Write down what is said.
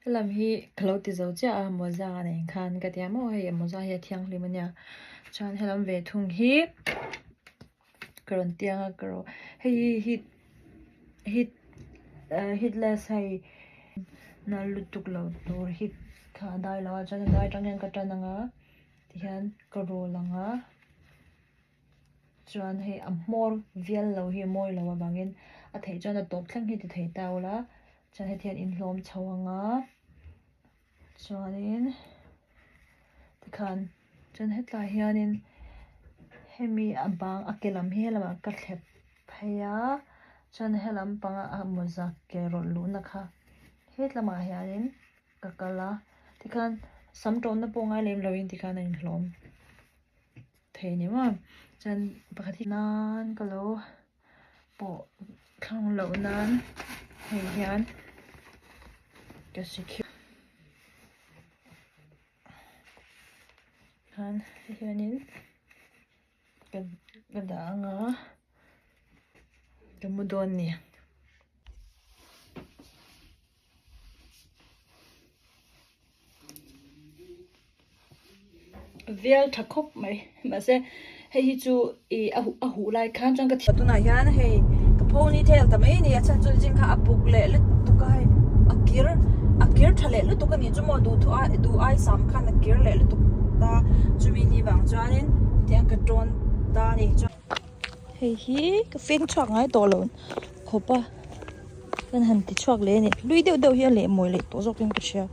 Helam hi ka lo ti zo chiah a mawza nen khan ka tia maw hei mawza hi a thianghlim a nia chuan helam ve thung hi ka rawn tiang a ka rawn hei hi heat heat ah heatless hei nal lutuk lo tur heat kha a dai lo a chuan a hnuai atang hian ka tan ang a tihian ka roll ang a. Chuan hei a hmawr vial lo hi a mawi lo avangin a theih chuan a tawp thleng hi ti thei ta ula chuan heti hian inhlawm chho ang a chuanin tikhan chuan hetlai hianin hemi a bang a ke lam hi helamah ka thlep phei a chuan helam panga a mawza ke rawlh luhna kha hetlamah hianin ka kal a tikhan sam tawhna pawh ngai lem loin tikhan a inhlawm. Thei ni maw chuan pakhat hi nan ka lo pawh thlang loh nan hei hian ka secure khan hei hianin ka ka dah ang a ka mu dawn a ni. Vial tha khawp mai mahse hei hi chu ih a huh a huh lai khan chuan ka tunah hian hei ka pony tail ta mai a ni a chhan chu zing kha a buk leh lutuk a hei a kir a kir tha leh lutuk a ni chu maw duh thu ai duh ai sam khan a kir leh lutuk ta chumi ni vang chuanin tiang ka tawn ta a ni chuan hei hi ka feng chhuak ngai tawh lo khawp a kan han ti chhuak leh a ni hlui deuh deuh hi a leh mawi leh tawh zawk in ka hria.